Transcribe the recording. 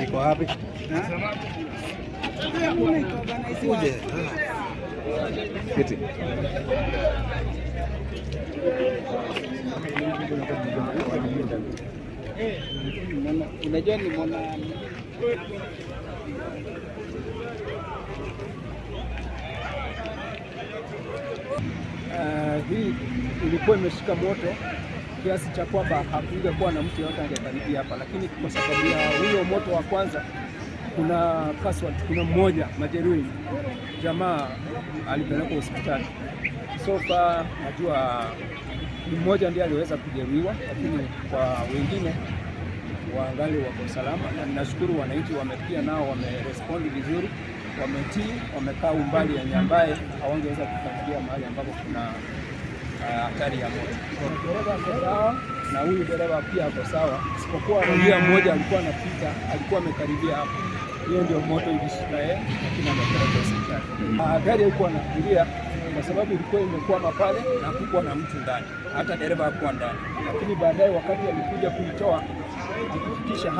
Iko wapi? Uje. Keti. Unajua ni mwana. Hii ilikuwa imeshika moto kiasi cha kwamba hakungekuwa na mtu yeyote angekaribia hapa, lakini kwa sababu ya huyo moto wa kwanza, kuna casualty, kuna mmoja majeruhi, jamaa alipelekwa hospitali. So far najua ni mmoja ndiye aliweza kujeruhiwa, lakini kwa wengine wangali wako salama, na ninashukuru wananchi wamepia nao wamerespond vizuri, wametii, wamekaa umbali yenye ambaye hawangeweza kukaribia mahali ambapo kuna hatari ya moto. Dereva ako sawa na huyu dereva pia ako sawa, isipokuwa raia mmoja alikuwa anapita, alikuwa amekaribia hapo, hiyo ndio moto ilishika yeye, lakini amepelekwa hospitali. Gari haikuwa na abiria kwa sababu ilikuwa imekwama pale na hakukuwa na mtu ndani, hata dereva hakuwa ndani, lakini baadaye wakati alikuja kuitoa akifikisha